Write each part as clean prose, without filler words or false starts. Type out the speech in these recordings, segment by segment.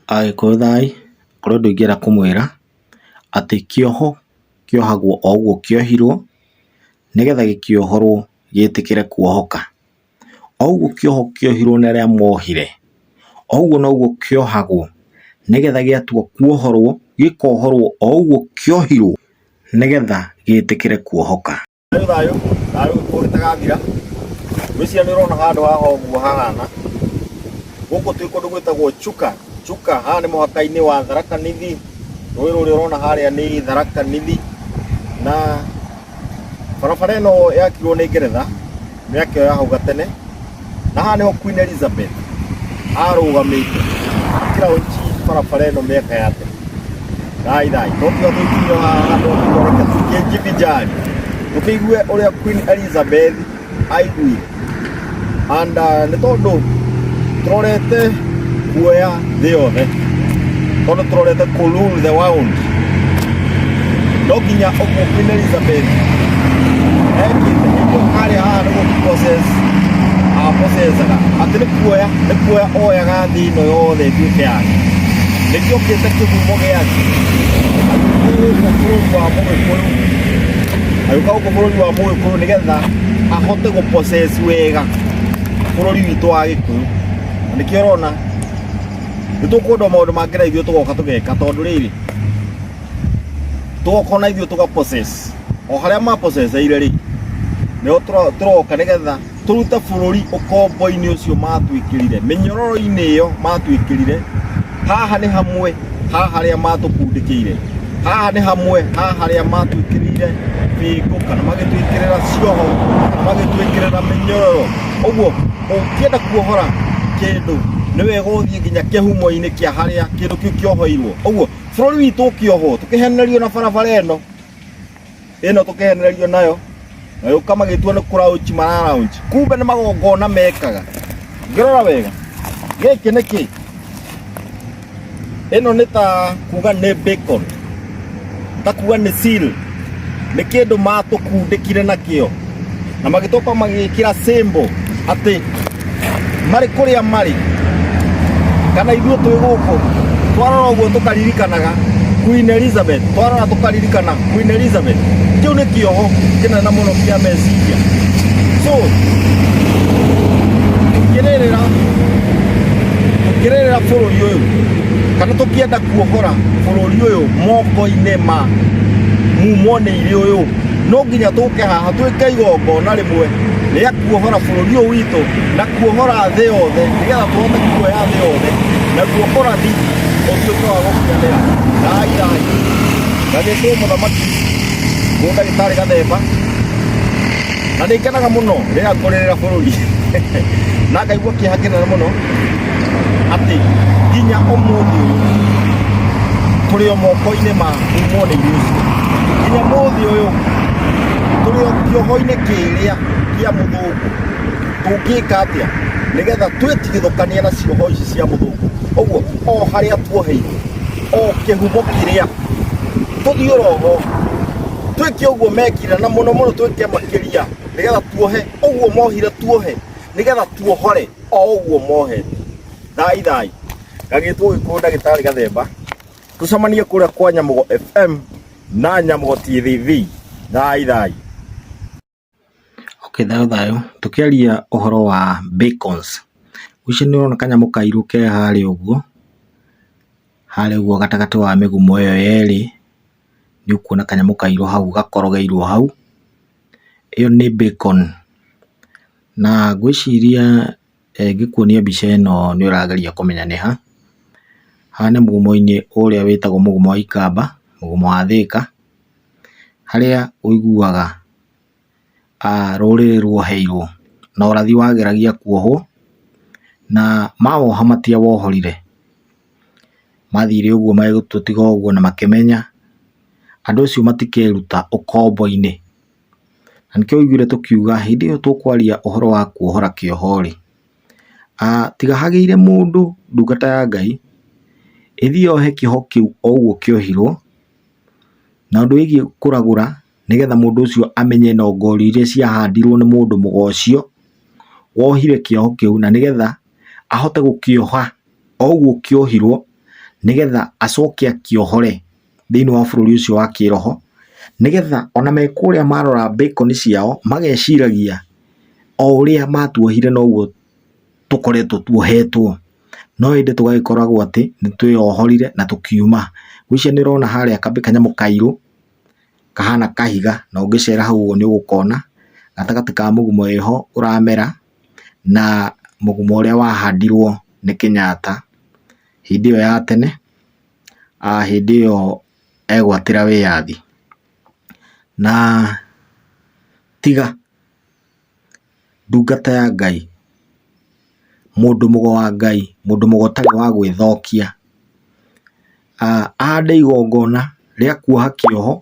Agĩkũyũ thai, kũrĩ ũndũ ingĩenda kũmwĩra, atĩ kĩoho kĩohagwo o ũguo kĩohirwo, nĩgetha gĩkĩohorwo gĩtĩkĩre kuohoka. O ũguo kĩoho kĩohirwo nĩ arĩa mohire, o ũguo noguo kĩohagwo nĩgetha gĩatua kuohorwo gĩkohorwo o ũguo kĩohirwo nĩgetha gĩtĩkĩre kuohoka. Thayũ thayũ, thayũ gĩkuũ gĩtagathira. Ngwĩciria nĩ ũrona handũ haha ũguo hahana. Gũkũ twĩ kũndũ gwĩtagwo Chuka. Chuka haha nĩ mũhaka-inĩ wa Tharaka Nithi. Rũĩ rũrĩa ũrona harĩa nĩ Tharaka Nithi. Na barabara ĩno yakirwo nĩ Ngeretha mĩaka ĩyo ya hau gatene. Na haha nĩho Queen Elizabeth arũgamĩte akĩraũnji barabara ĩno mĩaka ya tene. Thai thai, tũkiuga tũikinyio haha handũ tũkoreke tũkĩnjibinjari tũkĩigue ũrĩa Queen Elizabeth aiguire and nĩ tondũ tũrorete kuoya thĩ yothe tondũ tũrorete kũ rule the world no nginya ũguo Queen Elizabeth ekĩte nĩguo harĩa haha nĩguo process apocecaga atĩ nĩ kuoya nĩ kuoya oyaga thĩ ĩno yothe ĩtuĩke yake nĩkĩo kĩte kĩhumo gĩa thĩ agĩũka gũkũ bũrũri wa mũgĩkũyũ agĩũka gũkũ bũrũri wa mũgĩkũyũ nĩgetha ahote gũ possess wega bũrũri witũ wa gĩkũyũ na nĩkĩo ũrona nĩ tũkwendwo maũndũ mangĩ na ithuĩ tũgoka tũgeka tondũ rĩrĩ tũgoka na ithuĩ tũga possess o harĩa ma possesseire rĩ nĩho tũroka nĩgetha tũrute bũrũri ũkombo-inĩ ũcio matwĩkĩrire mĩnyororo-inĩ ĩyo matwĩkĩrire haha nĩ hamwe ha harĩa matũkundĩkĩire haha nĩ hamwe ha harĩa matwĩkĩrire bĩngũ kana magĩtwĩkĩrĩra cioho kana magĩtwĩkĩrĩra mĩnyororo ũguo ũngĩenda kuohora kĩndũ nĩ wega ũthiĩ nginya kĩhumo-inĩ kĩa harĩa kĩndũ kĩu kĩohoirwo ũguo bũrũri witũ ũkĩohwo tũkĩhenererio na barabara ĩno ĩno tũkĩhenererio nayo magĩũka magĩtua nĩ kũraũnji mararaũnji kumbe nĩ magongona mekaga ngĩrora wega gĩkĩ nĩ kĩ ĩno nĩ ta kuga nĩ bacon ta kuga nĩ seal nĩ kĩndũ matũkundĩkire nakĩo na magĩtoka magĩkĩra symbol atĩ marĩ kũrĩa marĩ kana ithuĩ twĩ gũkũ twarora ũguo tũkaririkanaga Queen Elizabeth twarora tũkaririkana Queen Elizabeth kĩu nĩ kĩoho kĩnene mũno kĩa meciria so tũkĩrĩrĩra tũkĩrĩrĩra bũrũri ũyũ kana tũkĩenda kuohora bũrũri ũyũ moko-inĩ ma mumo nĩ irĩ ũyũ no nginya tũke haha twĩke igongona rĩmwe rĩa kuohora bũrũri ũyũ witũ na kuohora thĩ yothe nĩgetha tũhote kuoya thĩ yothe naguo ũrathi ũtuĩke wa gũkinyanĩra. Thai thai ngagĩtwo mũthamaki nĩ ndagĩtarĩ Gathemba na nĩ ngenaga mũno rĩrĩa ngũrĩrĩra bũrũri na ngaigua kĩeha kĩnene mũno atĩ nginya ũmũthĩ ũyũ tũrĩ o moko-inĩ ma mumwo nĩ irio icio nginya mũthĩ ũyũ tũrĩ o kĩoho-inĩ kĩrĩa kĩa mũthũngũ tũngĩka atĩa nĩgetha twĩtigithũkanie na cioho ici cia mũthũngũ ũguo o harĩa tuoheirwo o kĩhumo kĩrĩa tũthiĩ oroho twĩke ũguo mekire na mũno mũno twĩke makĩria nĩgetha tuohe ũguo mohire tuohe nĩgetha tuohore o ũguo mohete thai thai gagĩtwo gĩkũyũ ndagĩtarĩ Gathemba tũcemanie kũrĩa kwa Nyamũgo FM na Nyamũgo TV thai thai. Okay, thayũ thayũ, tũkĩaria ũhoro wa bacons, ũcio nĩ ũrona kanyamũ kairũ ke harĩa ũguo, harĩa ũguo gatagatĩ wa mĩgumo ĩyo yerĩ, nĩ ũkuona kanyamũ kairũ hau gakorogeirwo hau, ĩyo nĩ bacon. Na ngwĩciria ngĩkuonia mbica ĩno nĩ ũrageria kũmenya nĩ ha. Haha nĩ mũgumo-inĩ ũrĩa wĩtagwo mũgumo wa ikamba, mũgumo wa Thĩka, harĩa ũiguaga rũrĩrĩ ruoheirwo na ũrathi wageragia kuohwo, na mawoha matiawohorire. Mathire ũguo magĩtũtiga ũguo na makĩmenya andũ acio matikeruta ũkombo-inĩ. Na nĩkĩo ũiguire tũkiuga hĩndĩ ĩyo tũkwaria ũhoro wa kuohora kĩoho rĩ, tiga hagĩire mũndũ ndungata ya Ngai, ĩthiĩ yohe kĩoho kĩu o ũguo kĩohirwo, na ũndũ wĩgiĩ kũragũra nĩgetha mũndũ ũcio amenye nongorio iria ciahandirwo nĩ mũndũ mũgo ũcio, wohire kĩoho kĩu na nĩgetha ahote gũkĩoha o ũguo kĩohirwo. nĩgetha acoke akĩohore thĩinĩ wa bũrũri ũcio wa kĩroho, nĩgetha ona me kũrĩa marora bacon ciao mageciragia o ũrĩa matuohire noguo tũkoretwo tuohetwo. No ĩndĩ tũgagĩkoragwo atĩ nĩ twĩyohorire na tũkiuma. Ngwĩciria nĩ ũrona harĩa kanyamũ kairũ kahana kahiga na ũngĩcera hau ũguo nĩ ũgũkona gatagatĩ ka mũgumo wĩho ũramera na mũgumo ũrĩa wahandirwo nĩ Kenyatta hĩndĩ ĩyo ya tene, hĩndĩ ĩyo egwatĩra wĩyathi. Na tiga ndungata ya Ngai, mũndũ mũgo wa Ngai, mũndũ mũgo ũtarĩ wa gwĩthokia, ahande igongona rĩa kuoha kĩoho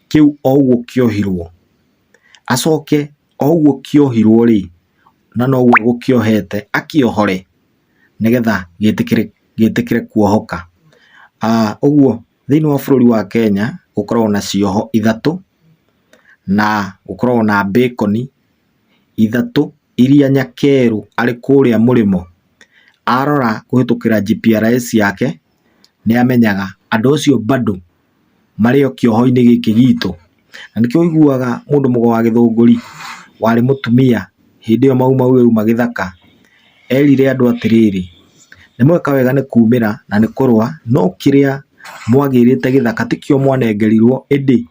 kĩu o ũguo kĩohirwo, acoke o ũguo kĩohirwo rĩ, na noguo egũkĩohete akĩohore nĩgetha gĩtĩkĩre kuohoka. Ũguo thĩinĩ wa bũrũri wa Kenya gũkoragwo na cioho ithatũ, na gũkoragwo na bacon ithatũ iria Nyakerũ arĩ kũrĩa mũrĩmo arora kũhĩtũkĩra GPRS yake nĩ amenyaga andũ acio bado marĩ o kĩoho-inĩ gĩkĩ gitũ. Na nĩkĩo ũiguaga mũndũ mũgo wa Gĩthũngũri warĩ mũtumia hĩndĩ ĩyo Mau Mau yauma gĩthaka, erire andũ atĩrĩrĩ, nĩ mweka wega nĩ kumĩra na nĩ kũrũa, no kĩrĩa mwagĩrĩte gĩthaka tikĩo mwanengerirwo ĩndĩ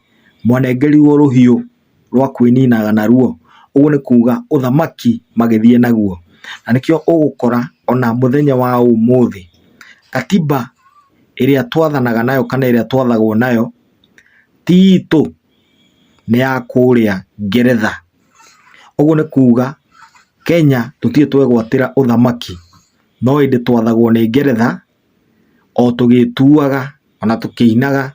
mwanengerirwo rũhiũ rwa kwĩninaga naruo. Ũguo nĩ kuga ũthamaki magĩthiĩ naguo. Na nĩkĩo ũgũkora ona mũthenya wa ũmũthĩ, katiba ĩrĩa twathanaga nayo kana ĩrĩa twathagwo nayo ti itũ, nĩ ya kũrĩa Ngeretha. Ũguo nĩ kuga Kenya tũtirĩ twegwatĩra ũthamaki, no ĩndĩ twathagwo nĩ Ngeretha o tũgĩtuaga ona tũkĩinaga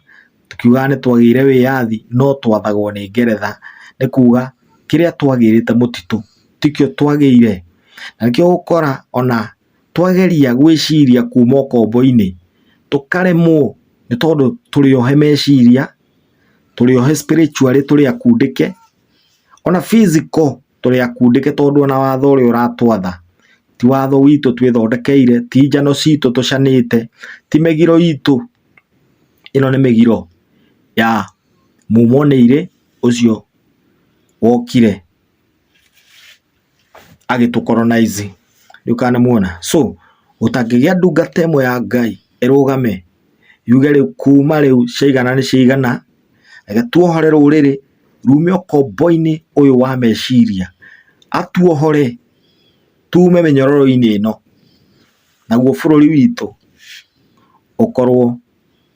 tũkiugaga nĩ twagĩire wĩyathi no twathagwo nĩ Ngeretha. Nĩ kuga kĩrĩa twagĩrĩte mũtitũ tikĩo twagĩire. Na nĩkĩo ũgũkora ona twageria gwĩciria kuma ũkombo-inĩ tũkaremwo nĩ tondũ tũrĩ ohe meciria, tũrĩ ohe spiritually tũrĩ akundĩke, ona physical tũrĩ akundĩke tondũ ona watho ũrĩa ũratwatha ti watho witũ twĩthondekeire, ti njano citũ tũcanĩte, ti mĩgiro itũ, ĩno nĩ mĩgiro ya mumo nĩ irĩ ũcio wokire agĩtũ colonize. Ndiũĩ kana nĩ muona. So gũtangĩgĩa ndungata ĩmwe ya Ngai ĩrũgame yuge rĩu kuma rĩu ciaigana nĩ ciaigana, reke tuohore rũrĩrĩ rume ũkombo-inĩ ũyũ wa meciria, atuohore tume mĩnyororo-inĩ ĩno, naguo bũrũri witũ ũkorwo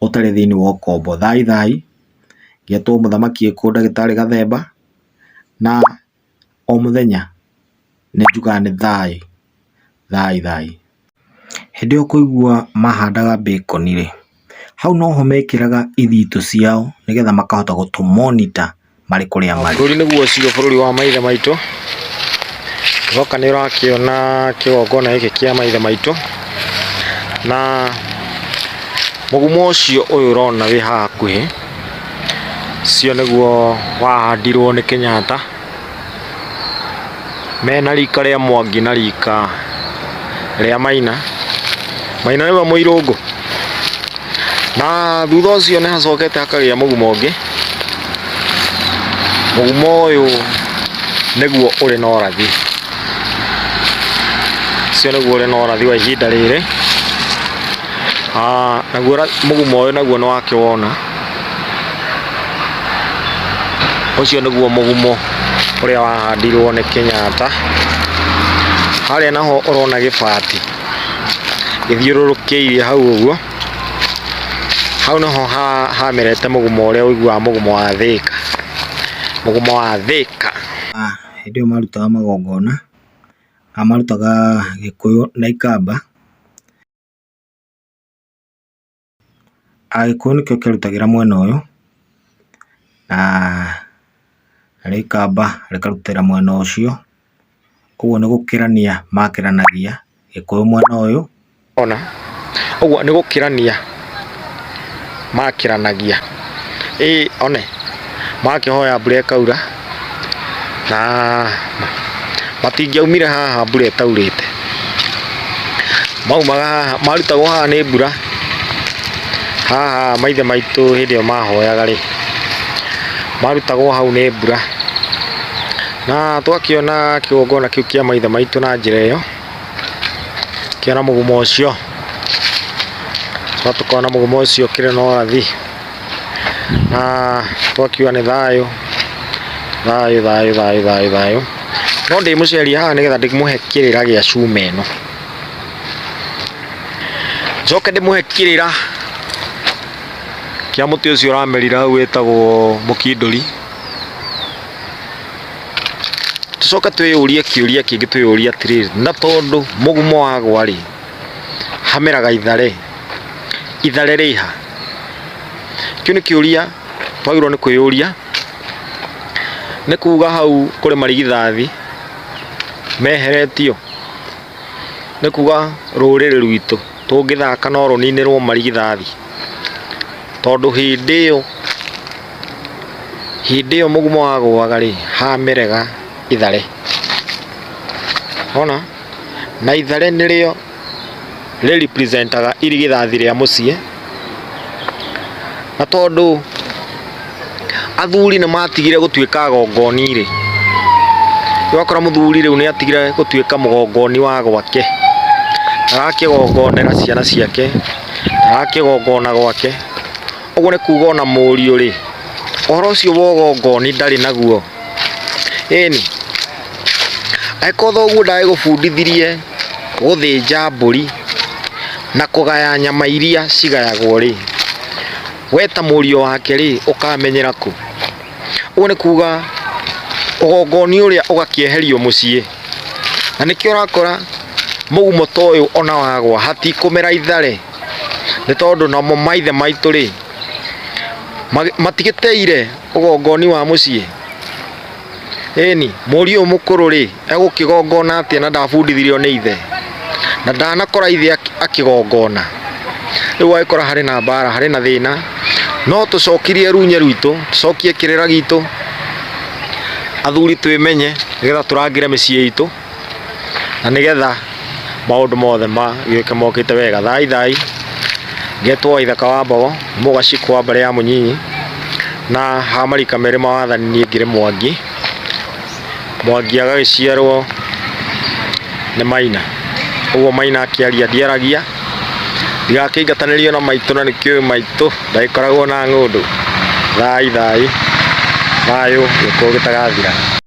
ũtarĩ thĩinĩ wa ũkombo. Thai thai, ngetwo mũthamaki ĩkũ ndagĩtarĩ Gathemba, na o mũthenya nĩ njugaga nĩ thayũ, thai thai. Hĩndĩ ĩyo kũigua mahandaga bacon rĩ, hau noho mekĩraga ithitũ ciao nĩgetha makahota gũtũ monitor marĩ kũrĩa marĩ. Bũrũri nĩguo ũcio bũrũri wa maithe maitũ, woka nĩ ũrakĩona kĩgongona gĩkĩ kĩa maithe maitũ, na mũgumo ũcio ũyũ ũrona wĩ haha hakuhĩ, ũcio nĩguo wahandirwo nĩ Kenyatta. Mena rika rĩa Mwangi na rika rĩa Maina. Maina nĩwe mũirũngũ. Na thutha ũcio nĩ hacokete hakagĩa mũgumo ũngĩ. Mũgumo ũyũ nĩguo ũrĩ na ũrathi. Ũcio nĩguo ũrĩ na ũrathi wa ihinda rĩrĩ. Naguo mũgumo ũyũ naguo nĩ wakĩwona. Ũcio nĩguo mũgumo ũrĩa wahandirwo nĩ Kenyatta. Harĩa naho ũrona gĩbati gĩthiũrũrũkĩirie hau ũguo, hau nĩho hamerete mũgumo ũrĩa ũiguaga mũgumo wa Thĩka, mũgumo wa Thĩka. Hĩndĩ ĩyo marutaga magongona, marutaga Gĩkũyũ na Ikamba. Agĩkũyũ nĩkĩo kĩarutagĩra mwena ũyũ, na narĩo ikamba rĩkarutĩra mwena ũcio, ũguo nĩ gũkĩrania makĩranagia, Gĩkũyũ mwena ũyũ. Ona ũguo nĩ gũkĩrania makĩranagia, ĩĩ one makĩhoya mbura ĩkaura na matingĩaumire haha mbura ĩtaurĩte. Maumaga haha, marutagwo haha nĩ mbura. Haha maithe maitũ hĩndĩ ĩyo mahoyaga rĩ, marutagwo hau nĩ mbura. Na twakĩona kĩgongona kĩu kĩa maithe maitũ na njĩra ĩyo, kĩona mũgumo ũcio, tũkona mũgumo ũcio ũkĩrĩ na ũrathi, na twakiuga nĩ thayũ, thayũ thayũ thayũ thayũ thayũ. No ndĩmũcerie haha nĩgetha ndĩmũhe kĩrĩra gĩa cuma ĩno. Njoke ndĩmũhe kĩrĩra kĩa mũtĩ ũcio ũramerire hau wĩtagwo mũkindũri. Tũcoke twĩyũrie kĩũria kĩngĩ twĩyũrie atĩrĩrĩ, na tondũ mũgumo wagwa rĩ, hameraga ithare, ithare rĩ ha? Kĩu nĩ kĩũria twagĩrĩirwo nĩ kwĩyũria, nĩ kuga hau kũrĩ marigithathi meheretio? Nĩ kuga rũrĩrĩ rwitũ tũngĩthaka no rũninĩrwo marigithathi, tondũ hĩndĩ ĩyo, hĩndĩ ĩyo mũgumo wagũaga rĩ, hamerega ithare. Wona? Na ithare nĩrĩo rĩ represent aga irigithathi rĩa mũciĩ, na tondũ athuri nĩ matigire gũtuĩka agongoni rĩ, ũgakora mũthuri rĩu nĩ atigire gũtuĩka mũgongoni wa gwake, ndarakĩgongonera ciana ciake, ndarakĩgongona gwake, ũguo nĩ kuga ona mũriũ rĩ, ũhoro ũcio wa ũgongoni ndarĩ naguo, ĩni, angĩkorwo thoguo ndagĩgũbundithirie gũthĩnja mbũri na kũgaya nyama iria cigayagwo rĩ, we ta mũriũ wake rĩ, ũkamenyera kũ? Ũguo nĩ kuga ũgongoni ũrĩa ũgakĩeherio mũciĩ, na nĩkĩo ũrakora mũgumo ta ũyũ ona wagwa hatikũmera ithare, nĩ tondũ namo maithe maitũ rĩ, matigĩteire ũgongoni wa mũciĩ. Ĩni, mũriũ ũyũ mũkũrũ rĩ, egũkĩgongona atĩa na ndabundithirio nĩ ithe? Na ndanakora ithe akĩgongona. Rĩu ũgagĩkora harĩ na mbara, harĩ na thĩna. No tũcokirie runye rwitũ, tũcokie kĩrĩra gitũ, athuri twĩmenye nĩgetha tũrangĩre mĩciĩ itũ, na nĩgetha maũndũ mothe magĩũke mokĩte wega. Thai thai, ngetwo Waithaka wa Mbogo, mũgacikũ wa mbarĩ ya Mũnyinyi, na ha marika merĩ ma wathani niĩ ngĩrĩ Mwangi, Mwangi agagĩciarwo nĩ Maina, ũguo Maina akĩaria ndiaragia, ndigakĩingatanĩrio na maitũ na nĩkĩũĩ maitũ ndagĩkoragwo na ng'ũndũ. Thai thai, thayũ gĩkũyũ gĩtagathira.